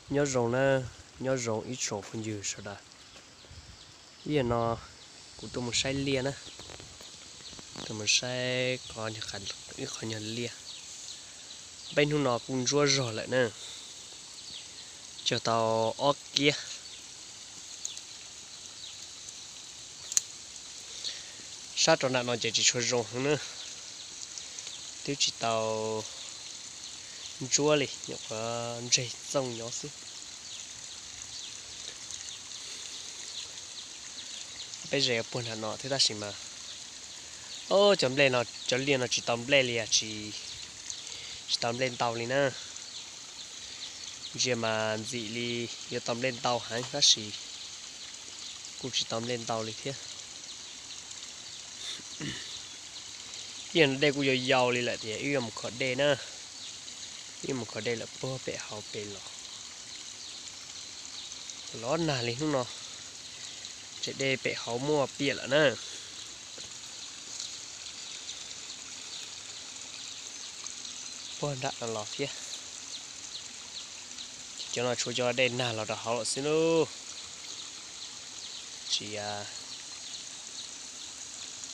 Nyob zoo na, nyob zoo ib tsoom phooj ywg sawv daws. Ib yam no kuv tuaj mus saib liaj na, tuaj mus saib qhov, ib qhov nyuag liaj. Peb hnub no kuj ntsuab zog lawm na, cog tau ob kiab. Sab rau nram no ces tsis tshua zoo heev na, twb tsis tau ntsuab li, nyuam qhuav ntseg txooj nyob xwb. Peb ze puag nram no thiab tab sis mas, o, cov nplej no, cov liaj no tsis tau nplej li, tsis, tsis tau nplej ntau li na. Ntsia mas ntxim li yuav tau nplej ntau heev tab sis kuj tsis tau nplej ntau li thiab. Ib yam no dej kuj yau yau li lawm tias wb yuav mus khov dej na, wb yuav mus khov dej lawm puag pem hauv pem los. Los nag li hnub no, ces dej pem hauv muaj piam lawm na. Puag nram no los thiab. Ces cov no tshuav cov dej nag los rau hauv lawm xwb lauj. Tsis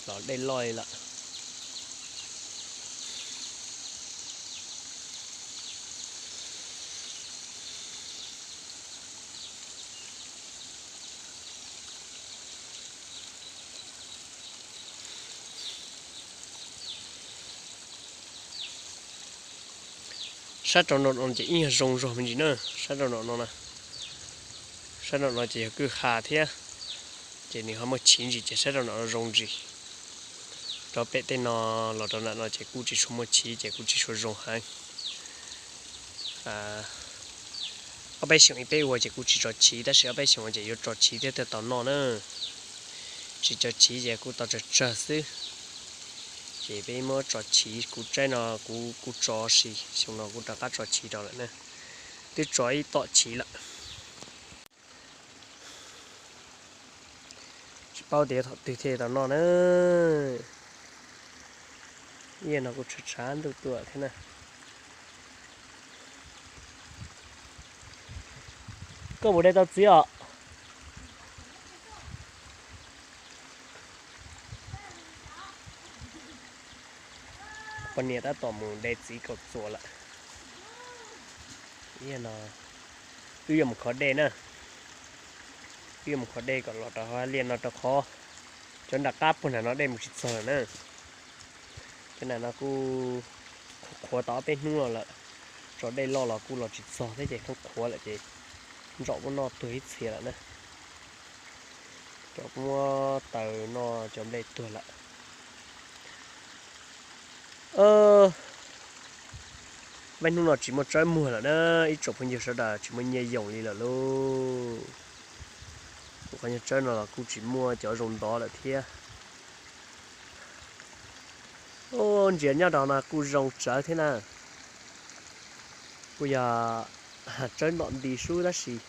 los dej loj li lawm. Sab rau no ces ib nyuag zoo zog me ntsis na, sab rau no no na. Sab rau no ces yog kwj ha thiab, ces nws ho muaj chiv ntsis ces sab rau no zoo ntsis. Rau pem tej no los rau nram no ces kuj tsis tshua muaj chiv ces kuj tsis tshua zoo heev. Ob peb xyoos ib peb ua ces kuj tsis tso chiv tab sis ob peb xyoos ua ces yuav tso chiv thiab thiaj tau noj na. Tsis tso chiv ces kuj tau tsawg tsawg xwb. Ces peb muab tso chiv, kuv tsaib no kuv kuj tso si, xyoo no kuj rov qab tso chiv rau lawm na. Twb tso ib tom chiv lawm. Tsis paub tias thaum twg thiaj tau noj na. Ib yam no kuj tshav tshav ntuj tuaj thiab na. Koj mus de tau txiv os. Poj niam tab tom mus de txiv kaum txuas lawm. Ib yam no wb yuav mus khov dej na. Wb yuav mus khov dej kom los rau hauv liaj no rau qhov cov nram qab puag nram no dej mus tsis txog lawm na. Cov nram no kuj qhuav tau ob peb hnub no lawm, tso dej loj los kuj los tsis txog thiab ces thoob qhuav lawm ces ntsaum muab noj tuag ib txhia lawm na. Cov kuj muab taws noj cov nplej tuag lawm. Peb hnub no tsis muaj tsawb muag lawm na, ib tsoom phooj ywg sawv daws, tsis muaj nyiaj yoos li lawm lauj. Kuv qhov nyuag tsawb no los kuj tsis muaj cov zoo ntov lawm thiab. Ntsia nyob rau no kuj zoo tsawv thiab na. Kuj yog tsawb ntom nti sub tab sis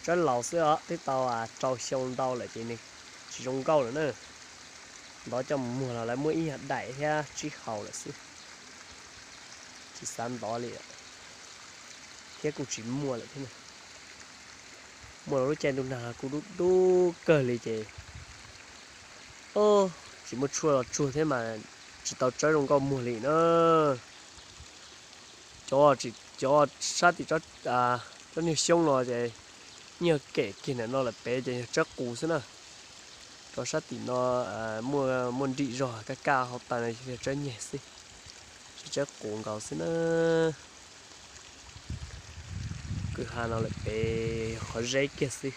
tsawb laus xwb os, twb tau rau xyoo ntau lawm ces nws tsis zoo nkauj lawm na. Ntov coj mus muag los lawv muab ib yam daim thiab tsib hau lawm xwb, tsis xav ntov li lawm, thiab kuj tsis muaj lawm thiab. Muaj los lub caij ntuj nag kuj dub dub kawg li ces tsis muaj tshuaj los tsuag thiab mas tsis tau tsawb zoo nkauj muag li na. Cov, cov sab tim tsob niag xyoob no ces nyuag kem kiag ntawm no lawm pem ces yog tsawb qus xwb na. Cov sab tim no muaj nrim zog kaj kaj hauv taw no yog tsawb nyeg xwb, tsis tsawb qus nkaus xwb na. Kwj ha no lawm pem yog qhov zeb kiag xwb.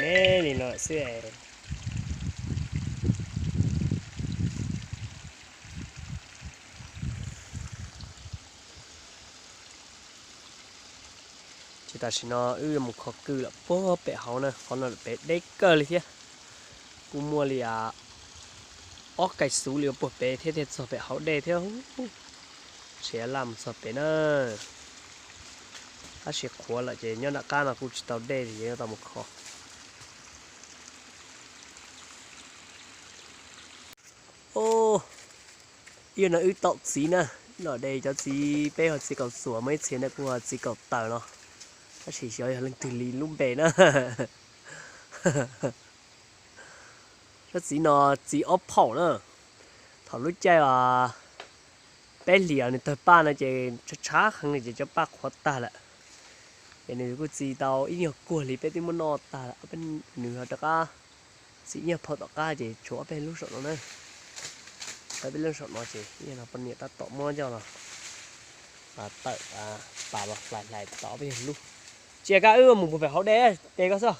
Me li no xwb. Ces tam sim no wb yuav mus kho kwj lawm puag pem hauv na, qhov no lawm pem deb kawg li thiab. Kuj muaj li ob kaij xuv li puag pem thiab thiaj txog pem hauv dej thiab. Tsev laj mus txog pem na. Tab sis qhuav lawm ces nyob nram qab no kuj tsis tau dej ces yuav tau mus kho. Ib yam no wb tom txiv na, no de cov txiv peb ho txiv kaum xuam, muaj ib txhia na kuj ho txiv kaum tawm no, tab sis xyov yog leej twg li lub npe na. Tsob txiv no txiv ob phaum na, thaum lub caij peb hlis nws tawg paj no ces tshav tshav heev ces cov paj qhuav tag lawm. Ces nws kuj txiv tau ib nyuag kuag li peb twb muab noj tag lawm, nws ho rov qab txiv ib nyuag phaum tom qab ces tshuav ob peb lub saum no na. Ob peb lub saum no ces ib yam no poj niam tab tom muab coj los tawm pas los hlais hlais tau ob peb lub. Cia koj wb mus puag pem hauv de, tes koj xwb.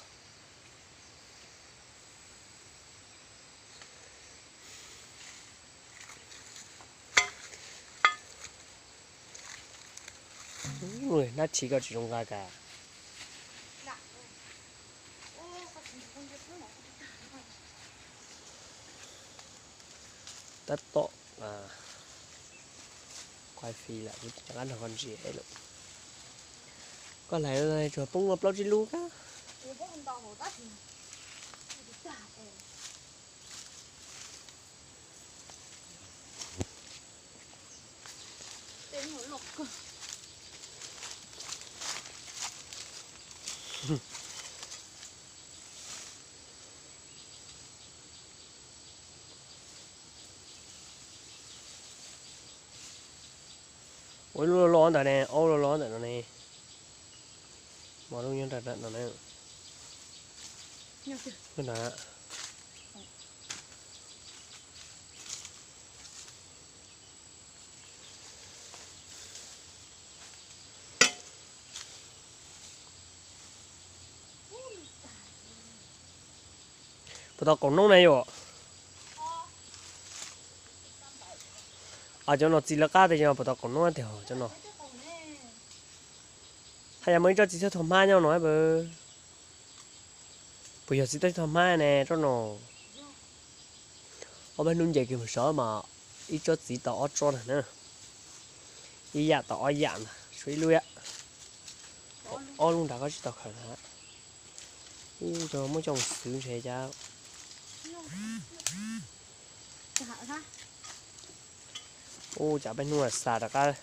Nab tshis koj tsis zoo nqa kas. Tab tom quaj fij lawm, kuv rov qab nrog koj ntsia lawm. Koj hlais tsuas poob plaub tsib lub kab. Ua ib lub loj loj ntawm ne, ob lub loj loj ntawm no ne. Mos lub nyob nram no na. Lub ntawd. Puas tau kaum noob na yom? Cov no txiv lawv qab tias yog puas tau kaum noob tiag cov no. Haj yam muaj ib tsob txiv txhawj tho hmab nyob no. Puas yog txiv txhawj tho hmab ne tsob no? Ob peb hnub nce kiag mus saud mas ib tsob txiv tau ob tsob ntag na. Ib yam tau ob yam ntag, tshuav ib lub. Ob lub nrad koj tsis tau khaws na. Ub, muab coj mus xwv ntshe cas. Ub, cas peb hnub no xa rov qab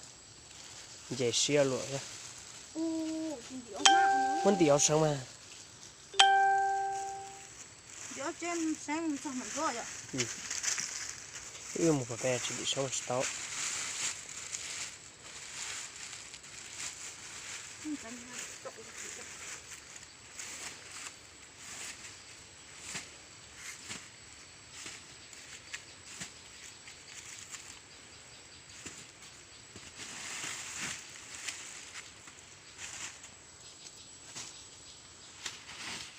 nce siab luam thiab. Muab ntim hauv seev mas. Wb mus pem tsis ntim seev tsis tau.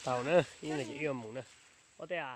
Tau na, ib no ces wb yuav mus na. Ua tej a.